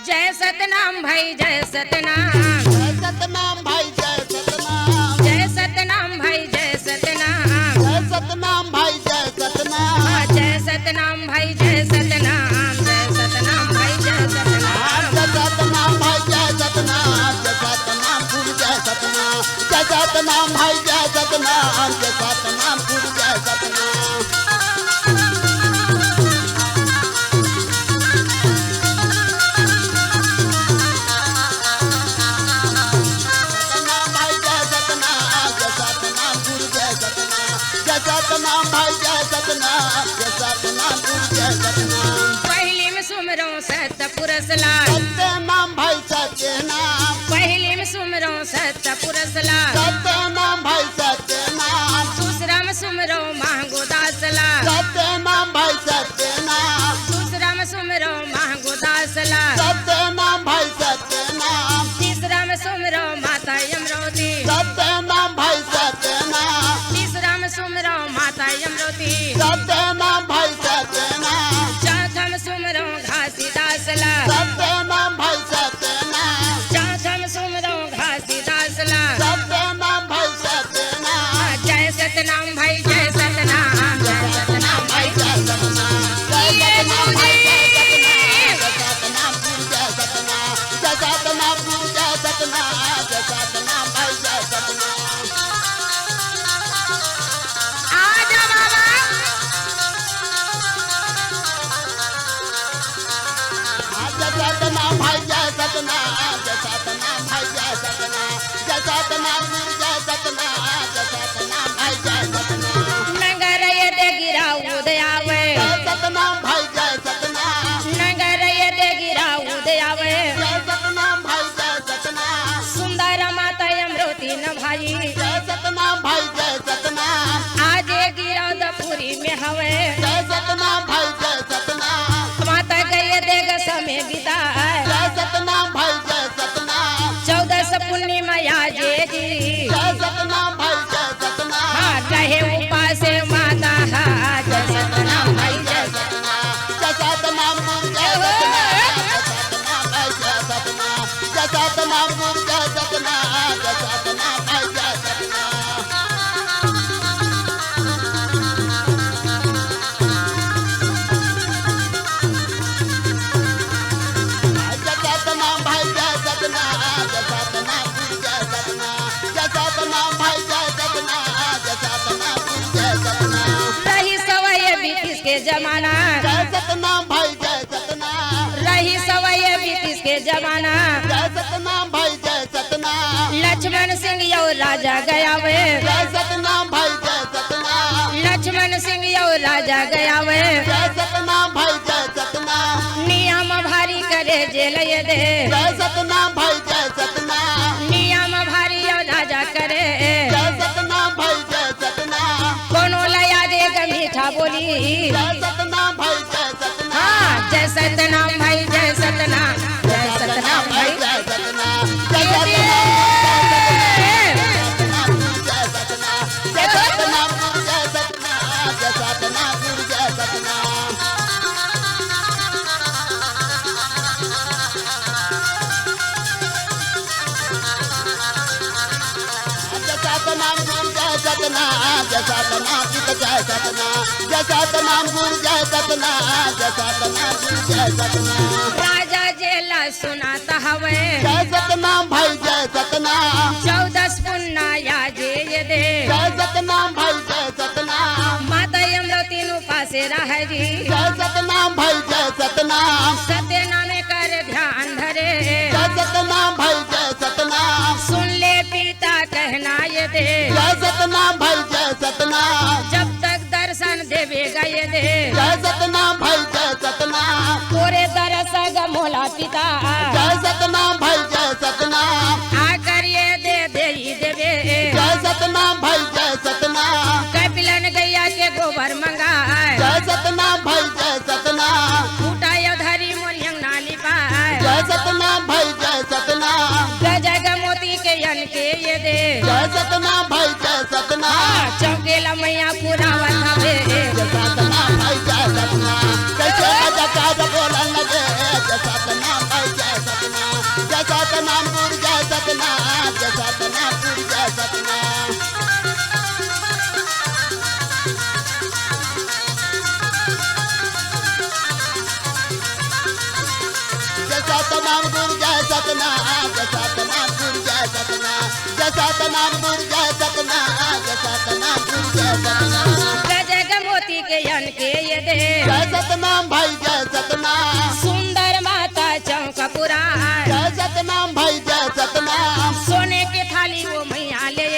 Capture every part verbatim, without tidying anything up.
जय सतनाम भाई, जय सतनाम। जय सतनाम भाई, जय सतनाम। जय सतनाम भाई, जय सतनाम। जय सतनाम भाई, जय सतनाम। हाँ, जय सतनाम भाई, जय सतनाम। जय सतनाम भाई, जय सतनाम। जय सतनाम भाई, जय सतनाम। जय सतनाम गुरु, जय सतनाम। जय सतनाम भाई, जय सतनाम। जय सतनाम गुरु, जय सतनाम। सतनाम भाई, जय सतनाम। जय सतनाम गुरु, जय सतनाम। जय सतनाम भाई, जय सतनाम। जय सतनाम गुरु, जय सतनाम। पहिली में सुमरौं सत पुरुष ला। सत्यनाम भाई, सत्यनाम। पहिली में सुमरौं सत पुरुष ला। सत्यनाम भाई, सत्यनाम। दूसरा में सुमरौं महंगो दास ला। सत्यनाम भाई, सत्यनाम। दूसरा में सुमरौं महंगो दास ला। सत्यनाम भाई, सत्यनाम। तीसरा में सुमरौं माता अमरौती। सत्यनाम भाई, सत्यनाम। तीसरा में सुमरौं माता अमरौती। सत्यनाम भाई, सत्यनाम। चौथा में सुमरौं घासीदास ला। सत्यनाम भाई, सत्यनाम। चौथा में सुमरौं घासीदास ला। सत्यनाम भाई, सत्यनाम। जय सतनाम भाई, जय सतनाम। जय सतनाम भाई, जय सतनाम। जय सतनाम भाई, जय सतनाम। जय सतनाम गुरु, जय सतनाम। जय सतनाम गुरु, जय सतनाम। जय सतनाम भाई, जय सतनाम। आजा बाबा। जय सतनाम भाई, जय सतनाम। जय सतनाम भाई, जय सतनाम। जय सतनाम गुरु, जय सतनाम। जय सतनाम भाई, जय सतनाम। नंगर ये दे गिरा उदय आवे। जय सतनाम भाई, जय सतनाम। नंगर ये दे गिरा उदय आवे। जय सतनाम भाई, जय सतनाम। सुंदर माता अमरौती न भाई। जय सतनाम भाई, जय सतनाम। आज ये गिरौदपुरी में हवे। जय सतनाम भाई, जय सतनाम। माता गए देख समय बिताए। जय सतनाम भाई, जय सतनाम। चौदस पूर्णिमा आज ये जी। जय सतनाम भाई, जय सतनाम। हाँ, रहे उपासे माता हा। जय सतनाम भाई, जय सतनाम। जय सतनाम गुरु, जय सतनाम। जय सतनाम भाई, जय सतनाम। जय सतनाम गुरु, जय सतनाम। जय सतनाम भाई, जय सतनाम। जय सतनाम भाई, जय सतनाम। जय सतनाम गुरु, जय सतनाम। जय सतनाम भाई, जय सतनाम। जय सतनाम गुरु, जय सतनाम। रही सवय ब्रिटिश के जमाना। जय सतनाम भाई, जय सतनाम। रही सवय ब्रिटिश के जमाना। जय सतनाम भाई, जय सतनाम। लक्ष्मण सिंह यो राजा गया वे। जय सतनाम भाई, जय सतनाम। लक्ष्मण सिंह यो राजा गया वे। जय सतनाम भाई, जय सतनाम। नियम भारी करे जेल ये दे। जय सतनाम भाई, जय सतनाम। नियम भारी यो राजा करे। जय सतनाम भाई, जय सतनाम। कोनो लया दे ग मीठा बोली। जय सतनाम भाई, जय सतनाम। हाँ, जय सतनाम भाई, जय सतनाम। जय सतनाम भाई, जय सतनाम। जय सतनाम, जय सतनाम। जय सतनाम, जय सतनाम। जय सतनाम, जय सतनाम। जय सतनाम, जय सतनाम। जय सतनाम गुरु, जय सतनाम। जय सतनाम जी, जय सतनाम। जय सतनाम गुरु, जय सतनाम। जय सतनाम गुरु, जय सतनाम। राजा जेला सुनात हवे। जय सतनाम भाई, जय सतनाम। चौदस पुन्ना या जे ये दे। जय सतनाम भाई, जय सतनाम। माता अमरौती नु पासे रह जी। जय सतनाम भाई, जय सतनाम। सत्य नाम कर ध्यान धरे। जय सतनाम भाई, जय सतनाम। सुन ले पिता कहना ये दे। जय सतनाम भाई, जय सतनाम। जब तक दर्शन देवे गा ये दे। जय सतनाम भाई, जय सतनाम। तोरे दरस ग मोला पिता। जय सतनाम भाई, जय सतनाम। आकर ये दे, दे ही देवे। जय सतनाम भाई, जय सतनाम। कपिलन गैया के गोबर मंगाए। जय सतनाम भाई, जय सतनाम। फूटा यो धरी मोर अंगना लिपाए। जय सतनाम भाई, जय सतनाम। गजा ग मोती के अन के ये दे। जय सतनाम भाई, जय सतनाम। हाँ, चौकेला मैया पुरावत हवे। जय सतनाम भाई, जय सतनाम। कैसे राजा काज बोलन लगे। जय सतनाम भाई, जय नाम गुरु जय सतनाम, जय सतनाम गुरु जय सतनाम, जय सतनाम गुरु जय सतनाम, जय सतनाम गुरु जय सतनाम। गज ग मोती के अन के ये दे। जय सतनाम भाई जय सतनाम। सुंदर माता चौक पुराण। जय सतनाम भाई जय सतनाम। सोने के थाली वो मैया ले।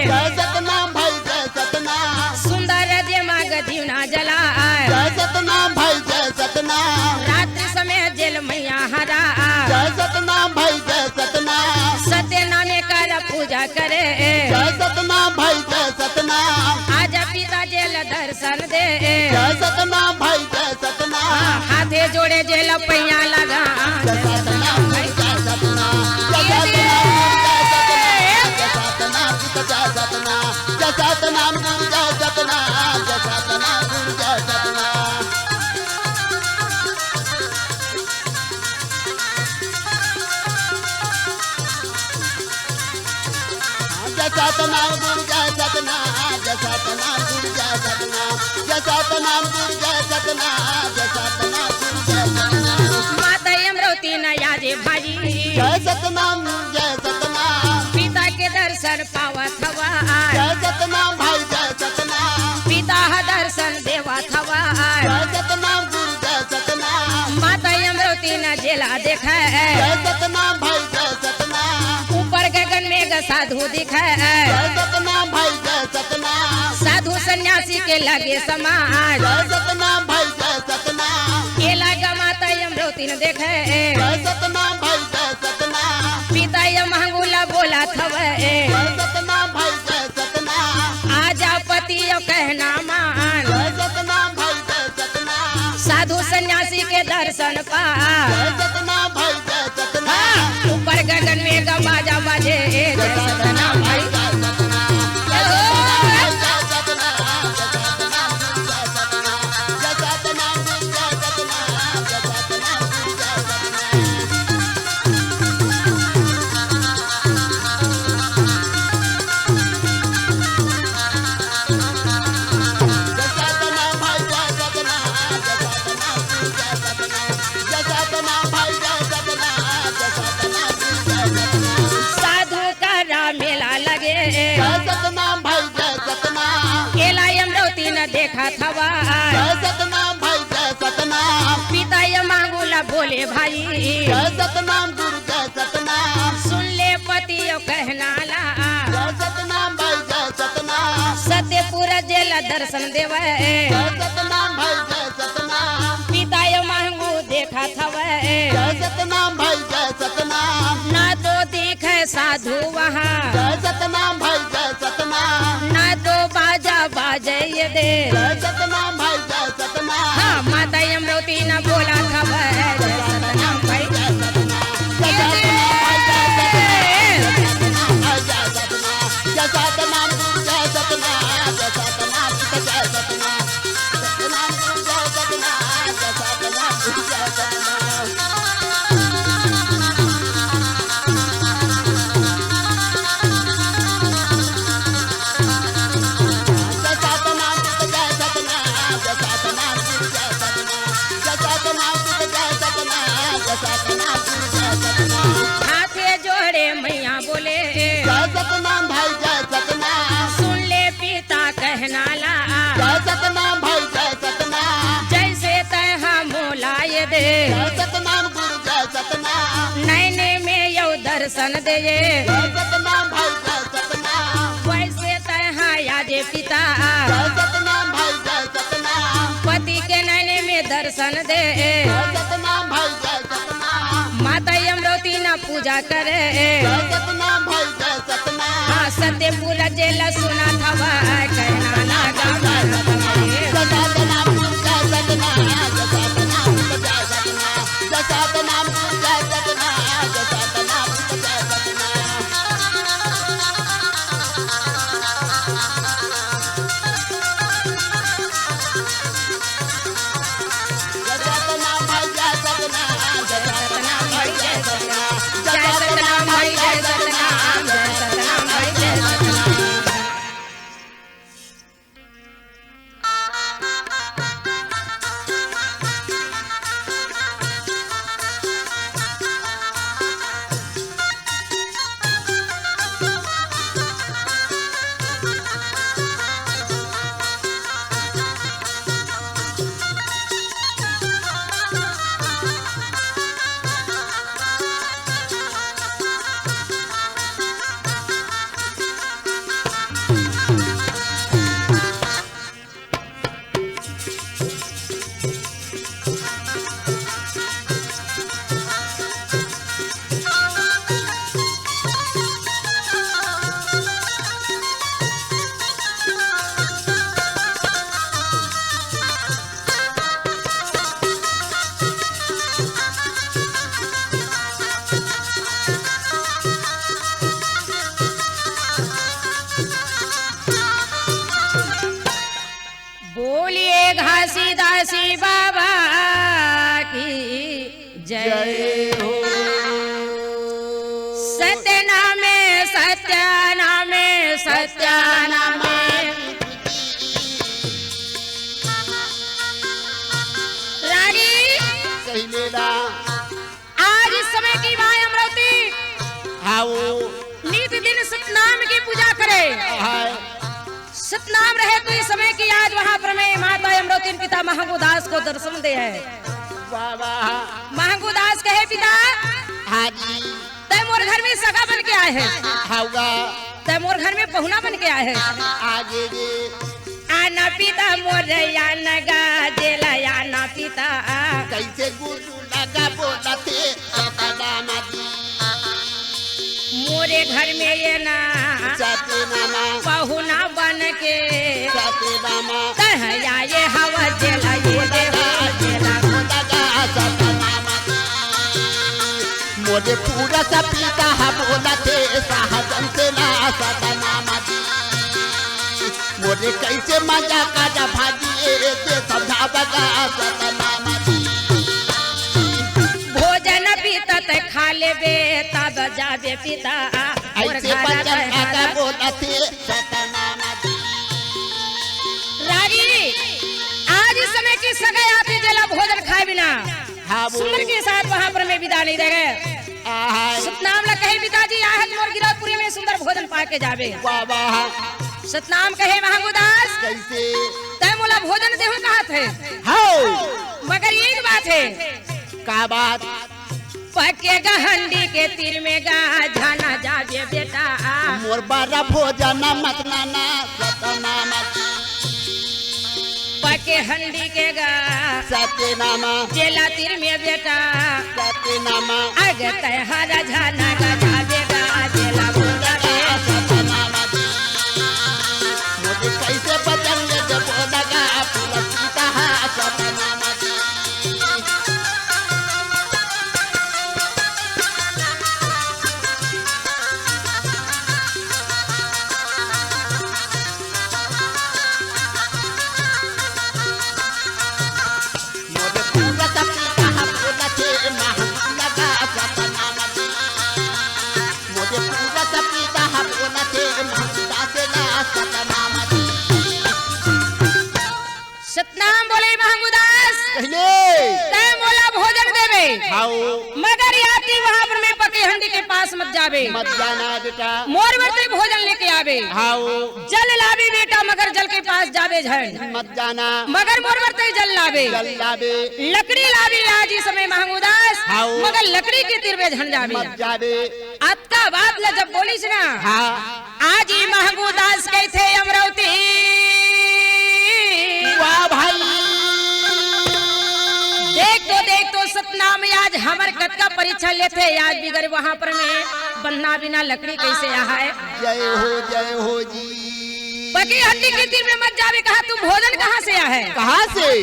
जय सतनाम भाई जय सतनाम। सुंदर दिमाग दीवना जला। जय सतनाम भाई जय सतनाम। रात्रि समय जेल मैया हरा। जय सतनाम भाई जय सतनाम। सत्य नामे कर पूजा करे। जय सतनाम भाई जय सतनाम। आजा पिता जेल दर्शन दे। जय सतनाम भाई जय सतनाम। हाथे जोड़े जेल पैया लगा। जय सतनाम भाई जय सतनाम। जय सतनाम जय सतनाम। जय सतनाम जय सतनाम। जय सतनाम गुरु जय सतनाम। जय सतनाम गुरु जय सतनाम। जय सतनाम गुरु जय सतनाम, जय सतनाम गुरु जय सतनाम, जय सतनाम गुरु जय सतनाम, जय सतनाम गुरु जय सतनाम। माता अमरौती न आजे भाई। जय सतनाम, जय सतनाम। पिता के दर्शन पावत हवा। जय सतनाम भाई, जय सतनाम। पिता ह दर्शन देवत हवा। जय सतनाम गुरु जय सतनाम। माता अमरौती न जेला देखे। जय सतनाम भाई, जय सतनाम। ऊपर गगन में ग साधु दिखे। जय सतनाम भाई, जय सतनाम। साधु सन्यासी के लगे समाज। जय सतनाम भाई, जय सतनाम। केला ग माता अमरौती न देखे। जय सतनाम भाई, जय सतनाम। पिता ये महंगूला बोला थवे। जय सतनाम भाई, जय सतनाम। आजा पति यो कहना मान। जय सतनाम भाई, जय सतनाम। साधु सन्यासी के दर्शन पा। जय सतनाम भाई, जय सतनाम। हाँ, ऊपर गगन में ग बाजा बाजे। जय सतनाम भाई, जय सतनाम। जय सतनाम भाई, जय सतनाम। जय सतनाम, जय सतनाम। जय सतनाम, जय सतनाम। जय सतनाम, जय सतनाम। जय सतनाम भाई, जय सतनाम, जय सतनाम, जय सतनाम, जय सतनाम भाई, जय सतनाम, जय सतनाम, जय सतनाम। साधु करा मेला लगे। जय सतनाम भाई, जय सतनाम। केला अमरौती न देखा थवा। जय सतनाम भाई, जय सतनाम। पिता ये मांगूला बोले भाई। जय सतनाम गुरु जय सतनाम। सुन ले पति यो कहना ला। जय सतनाम भाई, जय सतनाम। सत्यपुर जेल दर्शन देवे। जय सतनाम भाई, जय सतनाम। पिता यो महंगू देखा थवे। जय सतनाम भाई, जय सतनाम। ना तो दिखे साधु वहाँ। जय सतनाम भाई, जय सतनाम। ना तो बाजा बाजे ये दे। जय सतनाम भाई, जय सतनाम। हाँ, माता अमरौती न बोला थवे। जय सतनाम भाई, जय सतनाम। जय सतनाम भाई, जय सतनाम। जय सतनाम भाई, जय सतनाम। जय सतनाम गुरु, जय सतनाम। जय सतनाम, जय सतनाम। जय सतनाम गुरु, जय सतनाम। जय सतनाम गुरु, जय सतनाम। जय सतनाम, जय सतनाम, जय सतनाम, जय सतनाम, जय सतनाम, जय सतनाम, जय सतनाम। हाथे जोड़े मैया बोले। जय सतनाम भाई, जय सतनाम। सुन ले पिता कहना ला। जय सतनाम भाई, जय सतनाम। जैसे तैहा मोला ये दे। जय सतनाम गुरु, जय सतनाम। नैने में यो दर्शन दे। जय सतनाम भाई, जय सतनाम। वैसे तैहा आजे पिता। जय सतनाम भाई, जय सतनाम। पति के नैने में दर्शन दे। जय सतनाम भाई, जय सतनाम। माता अमरौती ना पूजा करे। जय सतनाम भाई, जय सतनाम। हाँ, सत्यपुर जेल सुना थवा, कहना लागा। जय सतनाम, जय सतनाम, जय सतनाम, जय सतनाम। जय सतनाम, जय सतनाम, जय सतनाम, जय सतनाम। जय सतनाम भाई, जय सतनाम, जय सतनाम भाई, जय सतनाम। जय सतनाम भाई, जय सतनाम, जय सतनाम भाई, जय सतनाम। पहले ना। आज इस समय की माँ अमरौती। हाँ, वो। नित दिन सतनाम की पूजा करे। हाँ। सतनाम रहे तो इस समय की आज वहाँ पर में माता अमरौती पिता महंगू दास को दर्शन दे है। वाह, वाह। महंगू दास कहे, "पिता।" हाँ जी। तै मोर घर में सगा बन के आए है। हाउगा। तै मोर घर में पहुना बन के आए है। आगे गे। आना पिता मोर, आना गा, जेला आना पिता। कैसे गुरु लगा बोलते सतनाम जी। मोरे घर में ये ना सतनाम। पहुना बन के सतनाम। तह आए हवा जेला ये दे हो जेला। लगा सतनाम जी। मोरे पूरा सपीता हा बोलते सहजन से ना सतनाम जी। मोरे कैसे मजा काजा भाजी ए से समझा बगा सतनाम जी। भोजन पीता तै खा लेबे तब जाबे पिता। मोर ऐसे घर बचन तै काजा हरा। बोलते सतनाम जी। रागी, आज इस समय की सगै आती जेला भोजन खाए बिना हाँ, बोल। सुंदर के साथ वहाँ पर में विदा नहीं दे गए। आहाय। सतनाम ला कहे, "पिताजी, आहत मोर गिरौदपुरी में सुंदर भोजन पा के जाबे।" वाह, वाह। सतनाम कहे, "महंगू दास, कैसे? तै मोला भोजन देहू कहत है। हाँ। मगर एक बात है।" का बात? पके गा हंडी के तीर में गा झाना जाबे बेटा। मोर बारा भोजन मत नाना सतनाम। पके हंडी के गा सतनाम। जेला तीर में बेटा। सतनाम। अग तै हरा झाना गा जाबे गा जेला बोला बे। सतनाम। मोदी कैसे बचन ले जब लगा पूरा सीता हा सतनाम। सतनाम बोले महंगू दास। कहले। तै मोला भोजन देबे। हाओ। मगर याती वहाँ पर में पके हंडी के पास मत जाबे। मत जाना बेटा। मोर बर तै भोजन लेके आबे। हाओ। जल लाबे बेटा, मगर जल के पास जाबे झन। मत जाना। मगर मोर बर तै जल लाबे। जल लाबे। लकड़ी लाबे आज इस समय महंगू दास। हाओ। मगर लकड़ी के तीर में झन जाबे। मत जाबे। अतका बात ला जब बोलिस ना, हाँ। आज ही महंगू दास कहिथे अमरौती। वाह भाई। देख तो, देख तो सतनाम आज हमर कतका परीक्षा लेथे। आज बिगर वहाँ पर में बन्ना बिना लकड़ी कैसे आहाय? जय हो, जय हो जी। पकी हंडी के तीर में मत जाबे कहा, तू भोजन कहाँ से आहाय? कहाँ से?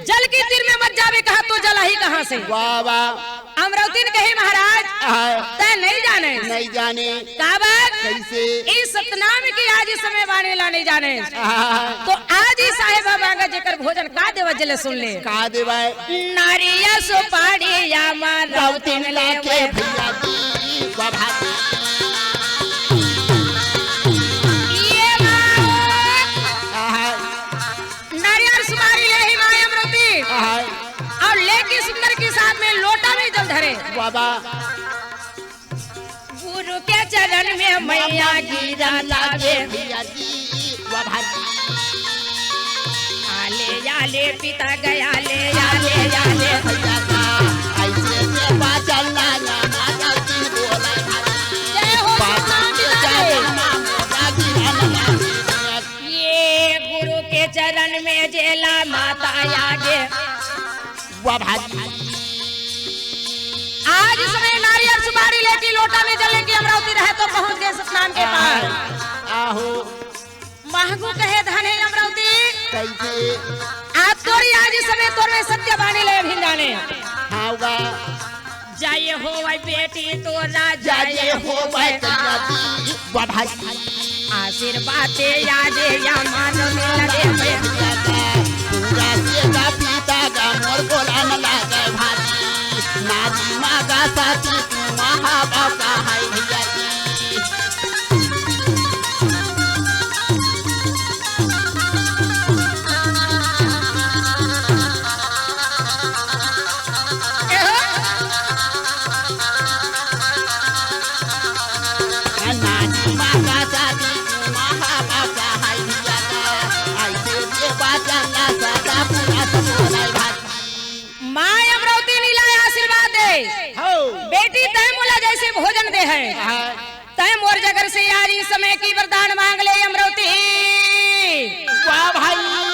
जल के तीर में मत जाबे कहा, तो जल आही कहाँ से? वाह, वाह। अमरौतिन कहे, "महाराज, हाँ। तै नहीं जाने।" नहीं जाने। का बात? कैसे? ई सतनाम के आज इस समय बाने ला नहीं जाने। हाँ। तो आज ही साहेब बाबा का जेकर भोजन का देवा जले सुन ले। का देवा? नारिया सुपारी या माँ रौतिन रौतिन लेके लेवे। भैया जी, बाबा। ये बात। हाँ। नारियल सुपारी ले ही माँ अमरौती। हाँ। अउ लेके सुंदर के साथ में लोटा में जल धरे। बाबा। गुरु के चरण में मैया गिरा लागे। भैया जी, वाह भाई। आले, आले, पिता गया ले, आले, आले। भैया का, ऐसे से बाचल ना, ना, ना, ना, की बोला भाई। जय हो बाचल सतनाम के पिता के। जाना, मोरा गिरा ना, ना, ये गुरु के चरण में जेला माता आगे। वाह भाई। आज समय नारियल सुपारी लेके लोटा में जल लेके अमरौती रहे तो पहुंच गए सतनाम के पार। आहो। महंगू कहे धन हे अमरौती। कैसे? आज तोरी आज इस समय तोर में सत्य बानी ले भिन जाने। हाँ, वाह। जय होवै बेटी तोरा, जय जय होवै। होवै कन्या जी, वाह भाई। आशीर्वाद दे या दे या मान मिल दे। पूरा से का पीता का मोर बोला न लागे भाई। नारी माँ का साथी तू महाबाबा है भैया जी। दे। हो। बेटी तय मोला जैसे भोजन दे है। हाँ। तय मोर जगर से आज इस समय की वरदान मांग ले अमरौती। वाह भाई।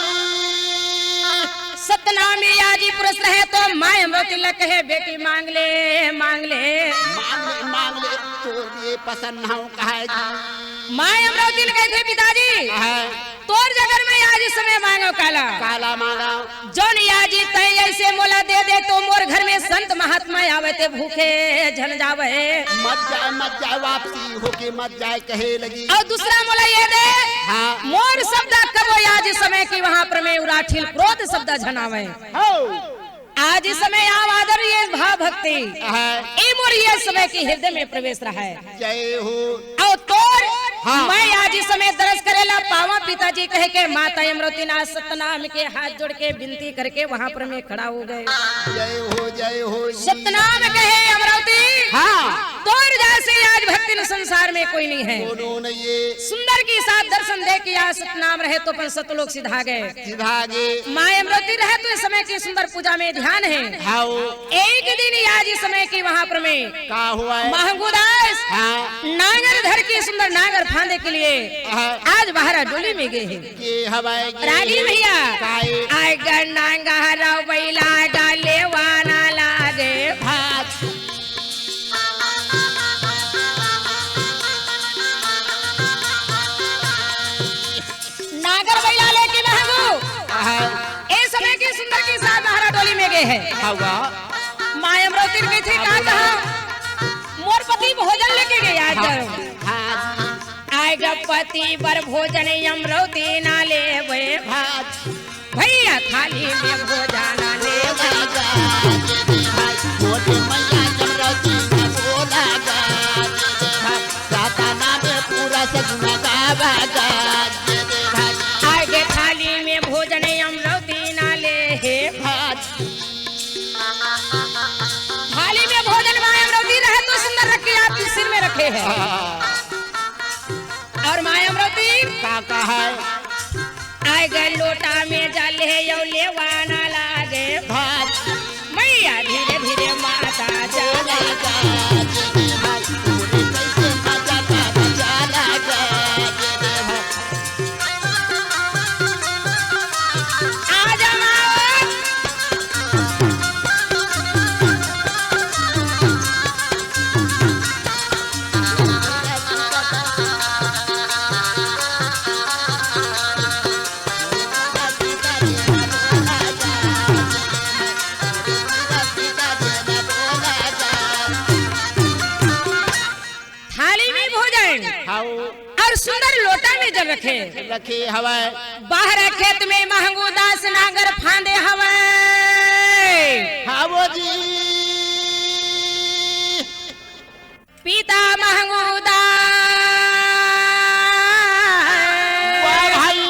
सतनाम में आज ही पुरुष रहे तो माय अमरौती ल कहे, "बेटी मांग ले, मांग ले।" मांग ले, मांग ले, तोर ये पसंद हूँ कहे जी। माय अमरौती ल कहे थे, "पिताजी, हाँ। तोर जगर में आज इस समय मांगो काला।" काला मांगा। जौन याजी तय ऐसे मोला दे दे तो मोर घर में संत महात्मा आवे ते भूखे झन जावे। मत जाए, मत जाए, वापसी होके मत जाए, कहे लगी। और दूसरा मोला ये दे, हाँ। मोर शब्द कबो याजी समय की वहाँ पर में उराठिल क्रोध शब्द झन आवे। हो। आज इस समय आव आदर ये भाव भक्ति। हाँ। ए मोर ये समय की हृदय में प्रवेश रहा है। जय हो। और तोर हाँ। मैं आज इस समय दरस करेला पावा पिताजी कह के माता अमरौती नाथ सतनाम के हाथ जोड़ के विनती करके वहां पर मैं खड़ा हो गए। जय हो, जय हो जी। सतनाम कहे अमरौती। हाँ। तोर जैसे आज भक्ति न संसार में कोई नहीं है। कोनो नहीं है। सुंदर की साथ दर्शन दे के आज सतनाम रहे तो अपन सतलोक सिधा गए। सिधा गए। माय अमरौती रहे तो इस समय की सुंदर पूजा में ध्यान है। हाँ। एक दिन आज इस समय की वहां पर में का हुआ है? महंगूदास हाँ। नांगर धर के सुंदर नांगर फांदे के लिए हाँ। आज बाहर डोली में गए हैं। के हवाए के रागी भैया। काए? आए ग नांगर बैला ग लेवाना लागे। भात। नांगर बैला लेके महंगू। हाँ। ए समय के सुंदर के साथ बाहर डोली में गए हैं। हवा। माय अमरौती कहे थे, "का कहा? मोर पति भोजन लेके गए आज।" हाँ। आए ग पति बर भोजन अमरौती ना लेवे। हाँ। भैया थाली में भोजन लेवे। मोटे मैया अमरौती ना बोला गा। साताना में पूरा सजना गावा गा। आगे थाली में भोजन अमरौती ना ले हे। थाली में भोजन माय अमरौती रहे तो सुंदर रख के आप सिर में रखे हैं। और माय अमरौती का कहा है? आए गए लोटा में जल है यो लेवाना लागे। मैया धीरे धीरे माता चले। आ जा माँ। थाली में भोजन हाउ। और सुंदर लोटा में जल रखे। रखे हवय। बाहर खेत में महंगू दास नांगर फांदे हवय। हावो जी। पिता महंगू दास। वाह भाई।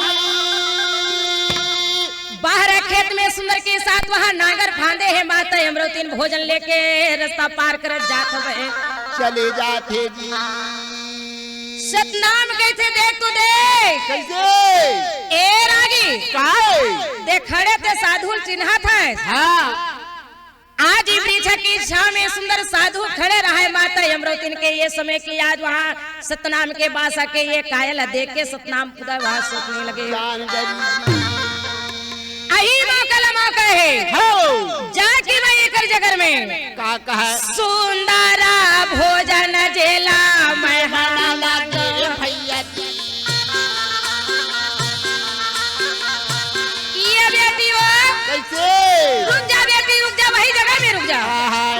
बाहर खेत में सुंदर के साथ वहाँ नांगर फांदे हे। माता अमरौतीन भोजन लेके रास्ता पार करत जात हवे। चले जात हे जी। सतनाम कहिथे, देख तो दे। कैसे? ए रागी। काय? दे खड़े ते साधु चिन्हत हे। हाँ। आज ही वृक्ष की छाँव में सुंदर साधु खड़े रहे। माता अमरौतीन के ये समय की आज वहाँ सतनाम के बासा के ये काया ल देख के सतनाम खुदा वहाँ सोचने लगे। जान डरी जी। अही मौका ल मौका हे। हो। जाके मैं एकर जगर में का कहा? सुंदरा भोजन जेला मैं हना लगे भैया जी। ये बेटी हो। कैसे? रुक जा बेटी, रुक जा, वही जगह में रुक जा। हाँ, हाँ।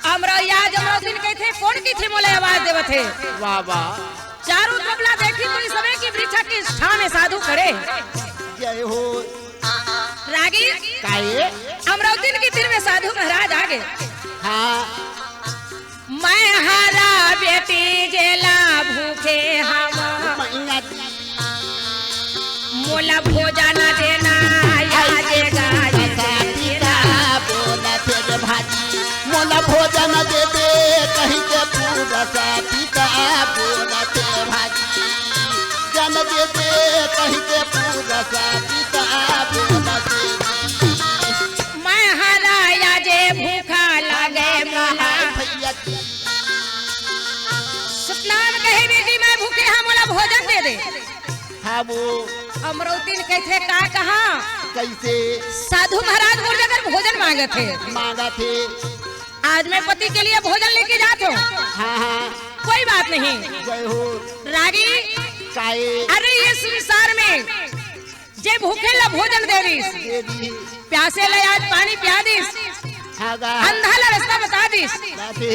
अमरौती आज अमरौतीन कहिथे, कौन कहिथे मोला आवाज देवत हे? वाह, वाह। चारों तरफ ला देखी तो इस समय की वृक्ष की छाँव में साधु खड़े। जय हो। रागी। काये? अमरौतीन के तीर में साधु महाराज आ गए। हाँ। मैं हरा बेटी जेला भूखे हम। मैया जी। मोला भोजन देना याद गाय। बोलत हे भाजी, मोला भोजन दे दे, कहि के पूरा सा पिता बोलत हे भाजी, जन दे दे, कहि के पूरा सा पिता बोलत हे। मैं हरा या जे भूखा लागे मोला। भैया जी। सतनाम कहे, "बेटी, मैं भूखे हँव, मोला भोजन दे दे।" हाँ वो। अमरौतिन कहिथे, "का कहाँ?" कइसे? "साधु महाराज मोर जगह भोजन मांगत हे।" मांगत हे। "आज मैं पति के लिए भोजन लेके जात हँव।" हाँ, हाँ। "कोई बात नहीं।" जय हो। रागी। काहे? अरे, ये संसार में जे भूखे ला भोजन दे दिस, दे दिस। प्यासे ला आज पानी पिया दिस, हाँ गा। अंधा ला रस्ता बता दिस, बता दे।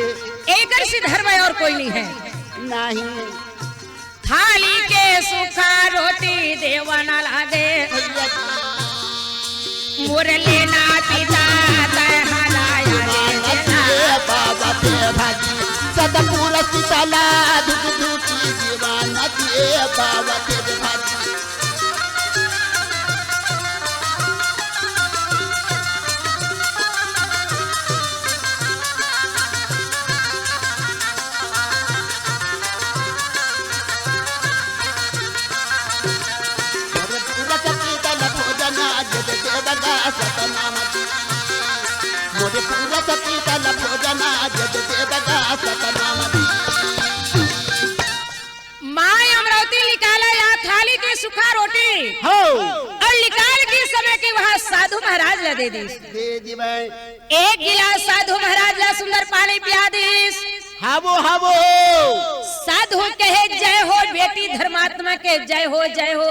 एकर से धर्म और कोई नहीं है। नहीं। थाली के सूखा रोटी देवा ना लागे। भैया जी। मोर लेना पिता तय हराया रे। दीवाना दिए बाबा के भाजी, सतपुर सीताला धुक धुकी दीवाना दिए बाबा के भाजी। मोरे पूरा सतीतल भोजन आज दे देवगा सतनाम जी। मोरे पूरा सतीतल भोजन आज दे देवगा सतनाम जी। माय अमरौती निकाला या थाली के सूखा रोटी। हो। और निकाल के समय के वहाँ साधु महाराज ला दे दी। दे दी भाई। एक गिलास साधु महाराज ला सुंदर पानी पिया दीस। हावो, हावो। साधु कहे, "जय हो बेटी धर्मात्मा के, जय हो, जय हो।"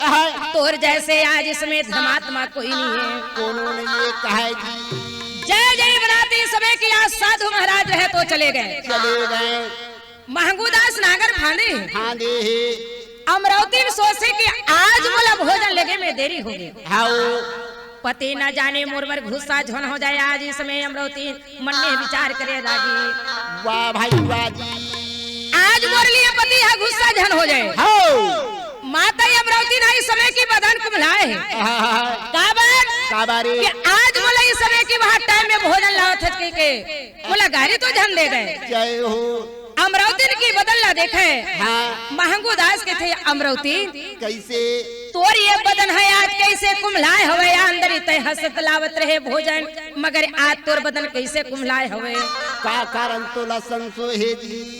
आहा। तोर जैसे आज इसमें धर्मात्मा कोई नहीं है। कोनो नहीं है, कहे जी। जय जय बनाते समय कि आज साधु महाराज रहे तो चले गए। चले गए। महंगूदास नागर फांदे हे। फांदे हे। अमरौतिन सोचे कि आज मोला भोजन लेगे में देरी होगे। हाओ। पति न जाने मोर बर गुस्सा झन हो जाए। आज इसमें अमरौतिन मन में विचार करे रागी। वाह भाई वाह जी। आज मोर लिए पति ह गुस्सा झन हो जाए। हाओ। माता अमरौतिन इस समय की बदन कुम्हलाए हे। आहा। काबर? काबर रे? कि आज मोला इस समय की वहाँ टाइम में भोजन लावत हे के, के। मोला गारी तो झन दे दे। जय हो। अमरौतिन की बदन ला देखे। हाँ। महंगू दास कथे, "अमरौतिन, कइसे? तोर ये बदन हे आज कइसे कुम्हलाए हवे? या अंदर ही तय हंसत लावत रहे भोजन, मगर आज तोर बदन कइसे कुम्हलाए हवे?" का कारण तोला संसो हे जी?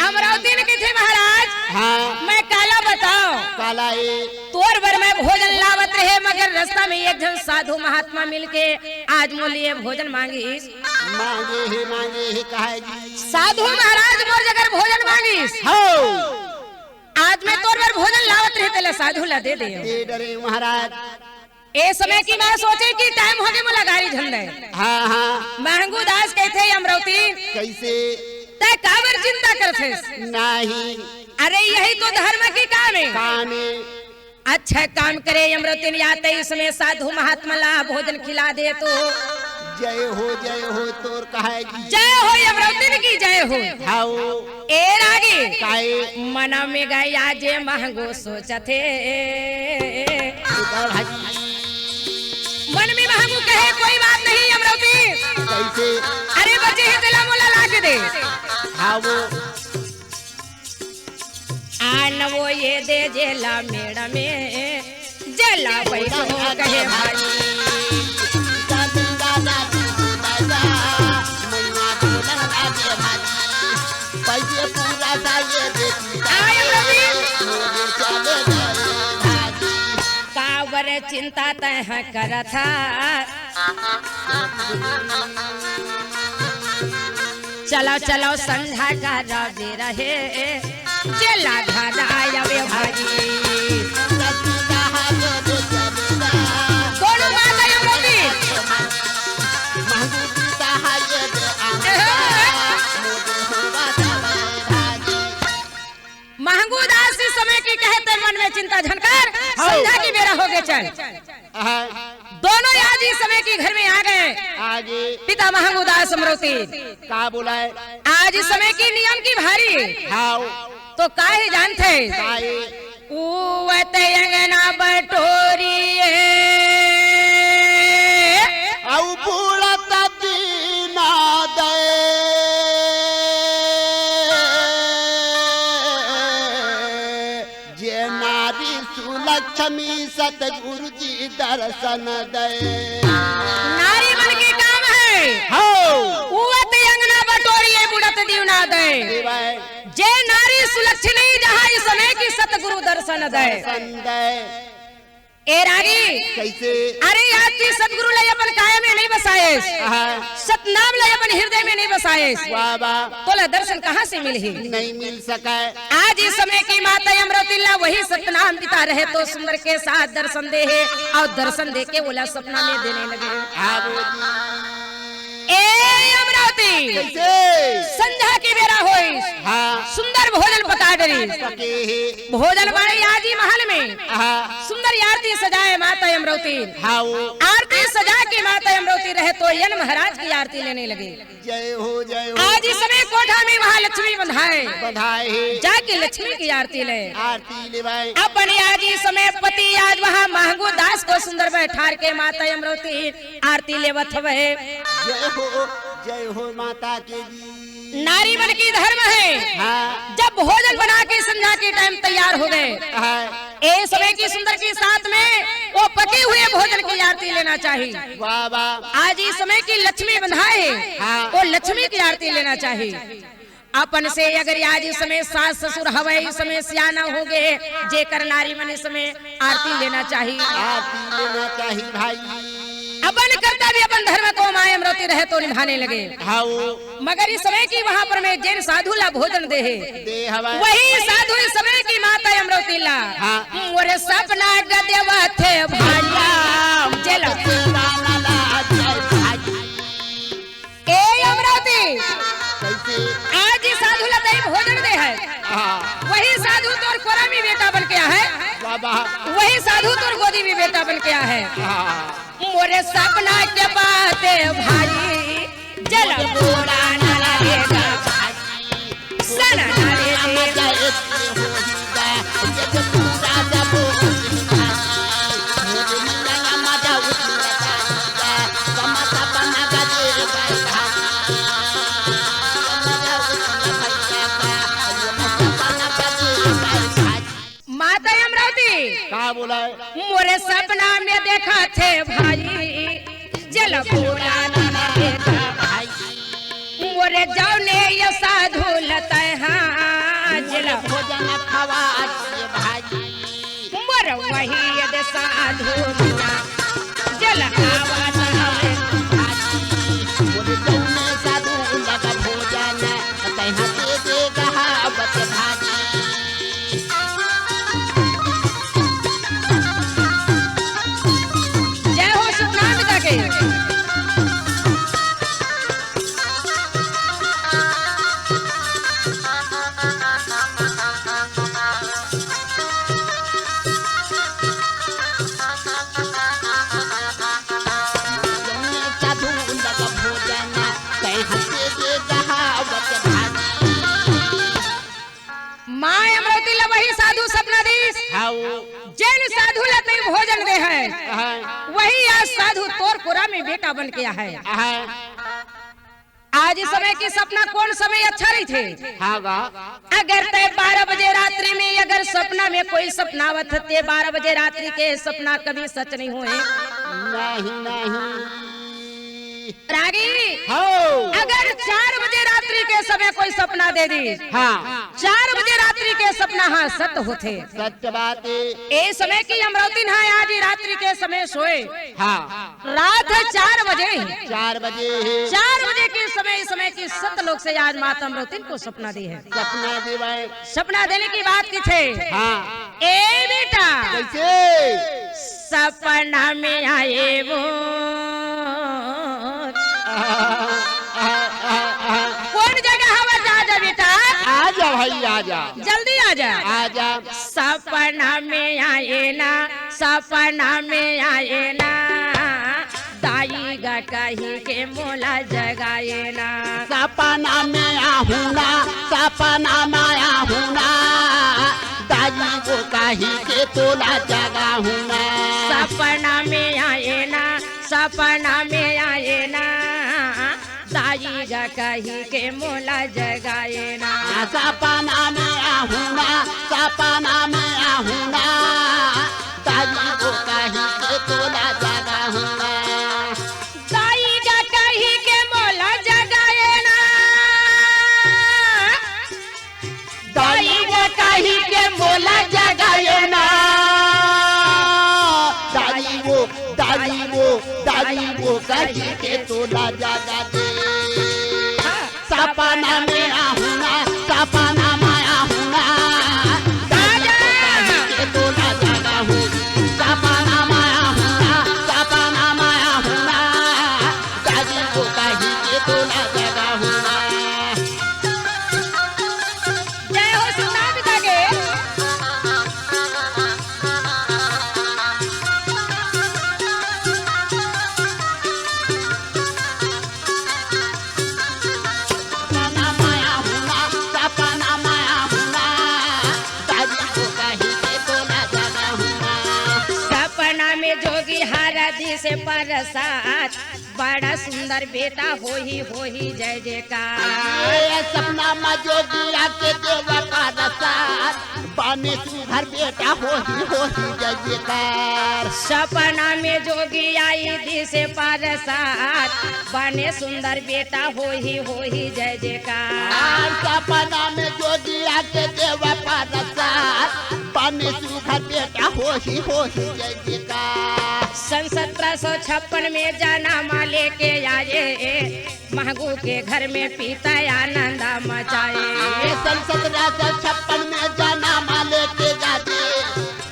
अमरौतिन कथे, "महाराज, हाँ। मैं काला बताओ। काला हे? तोर बर मैं भोजन लावत रहे, मगर रस्ता में एक झन साधु महात्मा मिलके आज मोर लिए भोजन मांगिस।" मांगे हे, मांगे हे, कहे जी। साधु महाराज मोर जगह भोजन मांगिस। हो। आज मैं तोर बर भोजन लावत रहे, तेला साधु ला दे दे। दे डरे महाराज। ए समय की मैं सोचे कि टाइम होगे, मोला गारी झन दे। हाँ, हाँ। महंगू दास कथे, "अमरौतिन, कइसे? तैं काबर चिंता करथेस?" नहीं। अरे, यही तो धर्म की काम हे। काम हे। अच्छा काम करे अमरौतिन, या तैं इसमें साधु महात्मा ला भोजन खिला दे तो। जय हो, जय हो, तोर कहे जी। जय हो अमरौतिन की, जय हो। हाओ। ए रागी। काहे? मन में गया जे महंगू सोचथे। उधर भाई। मन में महंगू कहे, "कोई बात नहीं अमरौतिन।" कइसे? अरे बचे हे तेला मोला ला के दे। हाओ। आन वो ये दे जेला मेड़ में, जेला पैसो कहे भाई। आय रवि। काबर चिंता तैं करत हा? चलो, चलो, संझा का रवि रहे, जेला घर आवे भाई। दोनों माता यमुनोत्री। महंगू दास इस समय की कहे तैं मन में चिंता झन कर, हाँ। संझा की बेरा होगे चल। हाँ। दोनों आज इस समय की घर में आ गए। आ गए। पिता महंगू दास अमरौती। का बोलाए? आज इस समय की नियम की भारी। हाँ। तो काहे जानथे? काहे? उवत अंगना बटोरी है। अउ बूड़त दीना दे। जे नारी सुलक्ष्मी सतगुरु जी दर्शन दे। नारी मन के काम हे दर्शन दय। दर्शन दय। ए रागी, कइसे? अरे, आज तैं सतगुरु ला अपन काया में नइ बसाएस, हाँ। सतनाम ला अपन हृदय में नइ बसाएस, वाह, वाह। तोला दर्शन कहाँ से मिलही? नइ मिल सकय। आज ए समय की माता अमरौती ला वही सतनाम पिता रहे तो सुंदर के साथ दर्शन दे हे अउ दर्शन दे के ओला सपना में देने लगे। हाँ, बोली। ए अमरौती, कइसे? संझा के बेरा होइस, हाँ। सुंदर भोजन पका डरिस। पके हे। भोजन बने आजी महल में। हाँ। सुंदर आरती सजाए माता अमरौती। हाँ, वो। आरती सजा के माता अमरौती रहे तो यन महाराज की आरती लेने लगे। जय हो, जय हो। आज ए समय कोठा में वहाँ लक्ष्मी बंधाए। बंधाए हे। जाके लक्ष्मी की आरती ले। आरती लेवाए। अपने आज ए समय पति आज वहाँ महंगू दास को सुंदर बैठार के माता अमरौती आरती लेवत हवे। जय हो, जय हो माता के जी। नारी मन की धर्म हे। हाँ। जब भोजन बना के संझा के टाइम तैयार हो गए, हाँ। ए समय की सुंदर के साथ में वो पके हुए भोजन की आरती लेना चाहिए। वाह, वाह। आज ए समय की लक्ष्मी बंधाए हे, हाँ। वो लक्ष्मी की आरती लेना चाहिए। अपन से अगर आज ए समय सास ससुर हवे, ए समय सियाना हो गए, जेकर नारी मन ए समय आरती लेना चाहिए। आरती लेना चाहिए भाई। अपन कर्तव्य, अपन धर्म को माय अमरौती रहे तो निभाने लगे। हाँ, वो। मगर ए समय की वहाँ पर में जेन साधु ला भोजन दे हे, दे हवय। वही साधु ए समय की माता अमरौती ला। हाँ। मोरे सपना ग देवत हे भाई। जय लो। ए अमरौती। कइसे? आज ए साधु ला तैं भोजन दे हे। हाँ। वही साधु तोर कोरा में बेटा बन के आहे। वाह, वाह। वही साधु तोर गोदी में बेटा बन के आहे। हाँ। मोरे सपना के बात हे भाई, जल पूरा न लगेगा भाई। सना न लगेगा। माता अमरौती। का बोला हे? मोरे सपना में देखथे भाई, जल पूरा न लगेगा भाई। मोरे जउने ये साधु ल तैं हा, जल भोजन खवा दिए भाई। मोर वही यदि साधु मिला, जल खावा न हवे भाई। मोरे जउने साधु लग भोजन, तैं हा दे दे गहावत भाई। जय हो सतनाम पिता के। माय अमरौती ला वही साधु सपना दीस। हाँ, वो। जेन साधु ला तैं भोजन दे हे, हाँ। वही आज साधु तोर कोरा में बेटा बन के आहे। हाँ। आज ए समय के सपना कोन समय अच्छा रहिथे? हाँ गा। अगर तैं बारह बजे रात्रि में अगर सपना में कोई सपना आवत हे, ते बारह बजे रात्रि के सपना कभी सच नहीं होय। नहीं, नहीं। रागी, हाँ। अगर चार बजे रात्रि के समय कोई सपना दे दिस, हाँ। चार बजे रात्रि के सपना, हाँ, सत होथे। सच बात हे। ए समय की अमरौतिन हा आज रात्रि के समय सोए। हाँ। रात हे चार बजे। चार बजे हे। चार बजे के समय, ए समय की सत लोग से आज माता अमरौतिन को सपना दे हे। सपना देवय। सपना देने की बात किथे। हाँ। ए बेटा। कइसे? सपना में आए वो। आहा, आहा, आहा, आहा। कोन जगह हवस? आजा बेटा। आजा भाई, आजा। जल्दी आजा। आजा। सपना में आए ना, सपना में आए ना, दाई गा कही के मोला जगाए ना। सपना में आहूँ ना, सपना में आहूँ ना, दाई गो कही के तोला जगाहूँ ना। सपना में आए ना, सपना में आए ना, दाई गा कही के मोला जगाए ना। सपना में आहूँ ना, सपना में आहूँ ना, दाई गो कही के तोला जगाहूँ ना। दाई गा कही के मोला जगाए ना। दाई गा कही के मोला जगा जगा दे। सपना में आहूं ना, सपना में आहूं ना, दादी को कही के तोला जगाहूं। सपना में आहूं ना, सपना में आहूं ना, दादी को कही के तोला जगाहूं ना। जय हो सुंदर पिता के। सपना में जोगी हर दिस परसाद, बड़ा सुंदर बेटा होही, होही जय जयकार। ए, सपना में जोगी आके देवा परसाद, बने सुघर बेटा होही, होही जय जयकार। सपना में जोगी आई दिस परसाद, बने सुंदर बेटा होही, होही जय जयकार। सपना में जोगी आके देवा परसाद, बने सुघर बेटा होही, होही जय जयकार। सन सत्रह सौ छप्पन में जन्म लेके आए, महंगू के घर में पिता आनंद मचाए। ये सन सत्रह सौ छप्पन में जन्म लेके आए,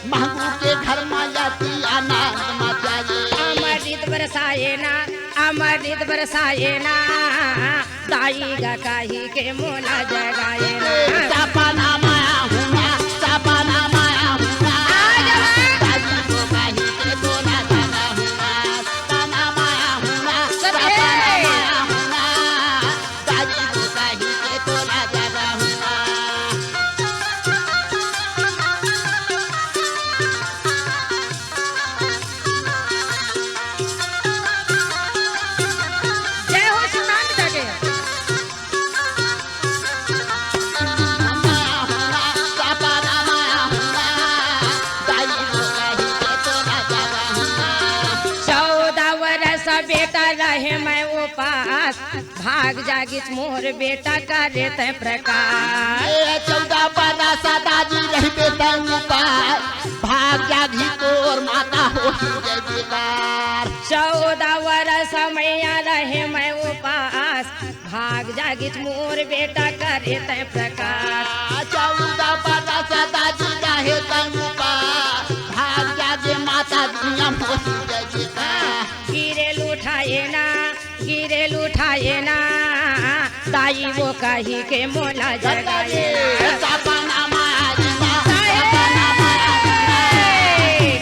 महंगू के घर में जाती आनंद मचाए। अमृत बरसाए ना, अमृत बरसाए ना, दाई गा कही के मोला जगाए ना। सपना में आहूं ना, सपना में आहूं ना, आ जा। दाई को कही के तोला जगाहूं ना। सपना में आहूं ना, सपना में आहूं ना, दाई को कही के तोला जगाहूं ना। जय हो सुल्तान पिता के। चौदह वर्ष बेटा रहे मैं उपास, भाग जागिस मोर बेटा करे तैं प्रकाश। ए चौदह बरस दादी रहिबे तैं उपास, भाग जागी तोर माता होही जय जयकार। चौदह वर्ष मैया रहे मैं उपास, भाग जागिस मोर बेटा करे तैं प्रकाश। चौदह बरस दादी रहे तैं उपास, भाग जागे माता दुनिया होही जय जयकार। गिरेल उठाए ना, गिरेल उठाए ना, दाई वो कही के मोला जगाए। सपना में आहूं ना, सपना में आहूं ना,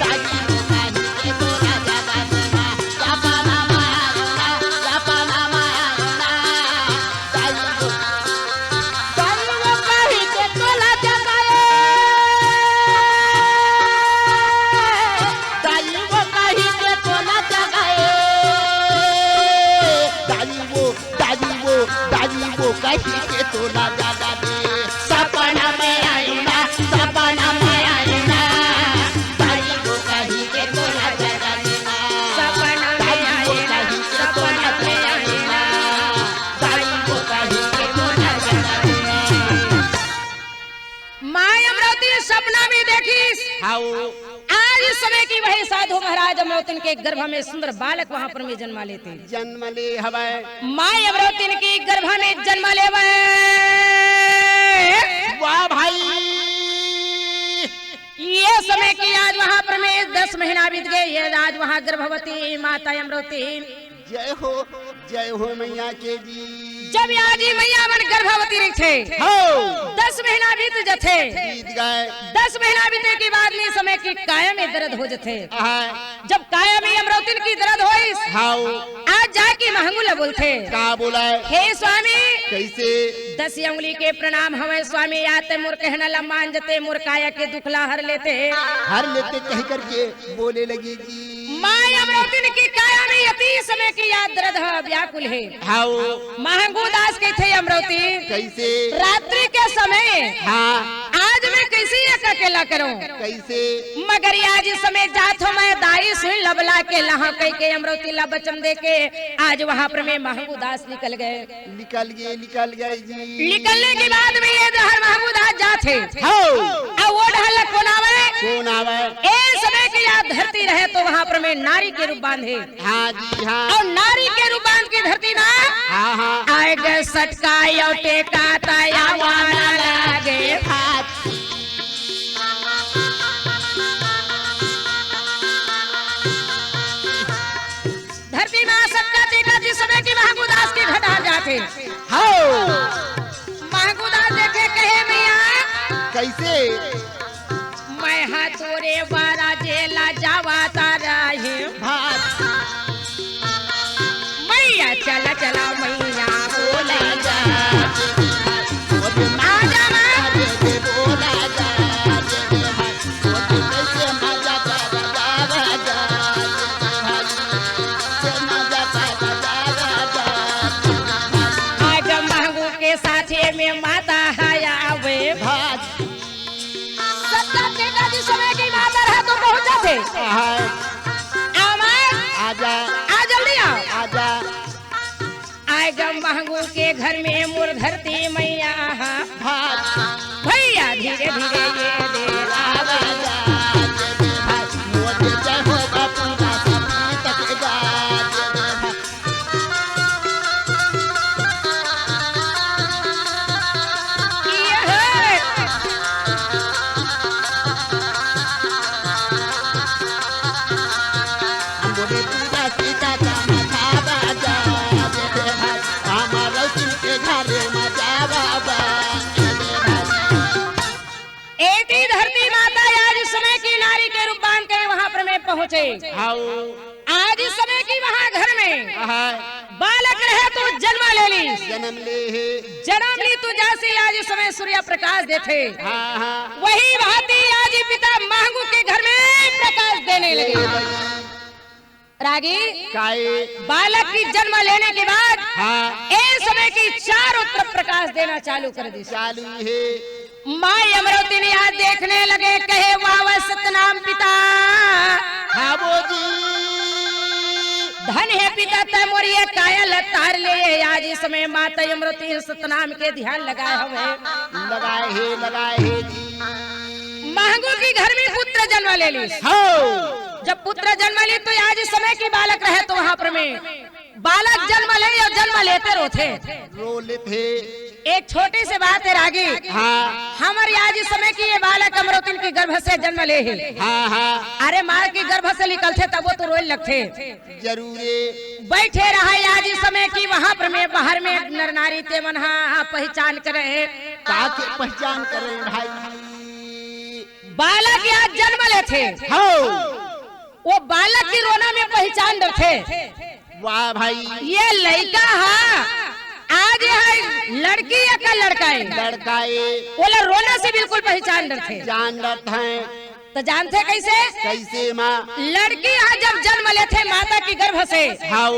दाई वो कही के तोला जगाए ना। सपना में आहूं ना, सपना में आहूं ना, दाई वो, दाई वो कही के तोला जगाए। दाई वो कही के तोला जगाए। दाई वो, दाई वो, दाई वो कही के तोला जगा दे। सपना में आए ना, सपना में आए ना, दाई वो कही के तोला जगा दे ना। सपना में आए ना, सपना में आए ना, दाई वो कही के तोला जगा दे ना। माय अमरौती सपना में देखिस। हाउ। आज इस समय की वही साधु महाराज अमरौतिन के गर्भ में सुंदर बालक वहां पर में जन्मा लेते। जन्म ले हवय। माय अमरौतिन की गर्भ में जन्मा लेवय। वाह भाई। ये समय की आज वहां पर में दस महीना बीत गए, ये आज वहां गर्भवती माता अमरौतिन। जय हो, जय हो मैया के जी। जब या जी मैया मन गर्भवती रहिथे, हो। दस महीना बीत जथे। बीत गए। दस महीना बीते के बाद में समय की काया में दर्द हो जथे। हाँ। जब काया में अमरौतिन की दर्द होइस, हाउ। आज जाके महंगू ला बोलथे। का बोलाय? हे स्वामी, कैसे? दस अंगुली के प्रणाम हवय स्वामी, या तैं मोर कहना ला मान जते, मोर काया के दुख ला हर लेते। हर लेते कहि करके बोले लगी जी। माय अमरौतिन की काया में अति समय की याद दर्द ह, व्याकुल हे। हाउ। महंगू दास कहिथे अमरौतिन। कैसे? रात्रि के समय। हाँ। आज मैं कैसे एक अकेला करूं? कैसे? मगर आज इस समय जात हो मैं दाई सुन लबला के लहा कह के अमरौती ला वचन दे के आज वहां पर में महंगू दास निकल गए। निकल गए, निकल गए जी। निकलने के बाद में ये डहर महंगू दास जात हे। हो। अब वो डहर ला कोन आवे? कोन आवे? ए समय की याद धरती रहे तो वहां पर में नारी के रूप बांधे। हाँ जी, हाँ। अउ नारी के रूप बांध के धरती मा हाँ, हाँ। आए गे सटका अउ टेका त आवा न लागे। धरती मा सटका टेका जिस समय कि महंगू दास के घटा जाथे। हौ। महंगू दास देखे कहे, "मैया।" कइसे? मैं हा तोरे बरा जेला जावत रहेंव। भाग। मैया चला चला मैया बोले जा। आजा माँ। आज महंगू के साथे में माता हया आवे। भाग। सत्ता टेका जिस समय कि माता रहे तो पहुंच जाथे। हाँ। आवा। आजा। आ जल्दी आ। आजा। आए गा महंगू के घर में मोर धरती मैया। हाँ। भैया धीरे धीरे ये दे आवा। एती धरती माता आज समय की नारी के रूप बांध के वहां पर में पहुंचे। हाउ। आज समय की वहां घर में आहा। बालक रहे तो जन्म ले ली। जन्म ले हे। जन्म ली तो जैसे आज समय सूर्य प्रकाश देथे। हाँ, हाँ। वही भांति आज पिता महंगू के घर में प्रकाश देने लगे। रागी, काई? बालक की जन्म लेने के बाद हाँ। ए समय की चारों तरफ प्रकाश देना चालू कर दी। चालू हे। माँ अमरौती ने आज देखने लगे, कहे, "वाह, वाह, सतनाम पिता।" हाँ, वो जी। "धन हे पिता, तै मोर ये काया ल तार ले।" आज इस समय माता अमरौती सतनाम के ध्यान लगाए हवे। लगाए हे, लगाए हे जी। महंगू की घर में पुत्र जन्म ले ली। हो। जब पुत्र जन्म ली तो आज इस समय की बालक रहे तो वहां पर में बालक जन्म ले और जन्म लेते रोथे। रो लेथे। एक छोटी सी बात हे रागी। हाँ। हमर आज इस समय की ये बालक अमरौतिन की गर्भ से जन्म ले हे। हाँ, हाँ। अरे माँ की गर्भ से निकलथे तब वो तो रोए लगथे। जरूरे। बैठे रहे आज इस समय की वहां पर में बाहर में नर नारी ते मन हा पहचान करे। का के पहचान करे भाई? बालक आज जन्म लेथे। हो। वो बालक की रोना में पहचान डरथे। वाह भाई। ये लइका हा, आज ये है लड़की या का लड़का हे? लड़का हे। ओला रोना से बिल्कुल पहचान डरथे। जान डरथे। तो जानथे कइसे? कइसे माँ? लड़की हा जब जन्म लेथे माता की गर्भ से। हाउ।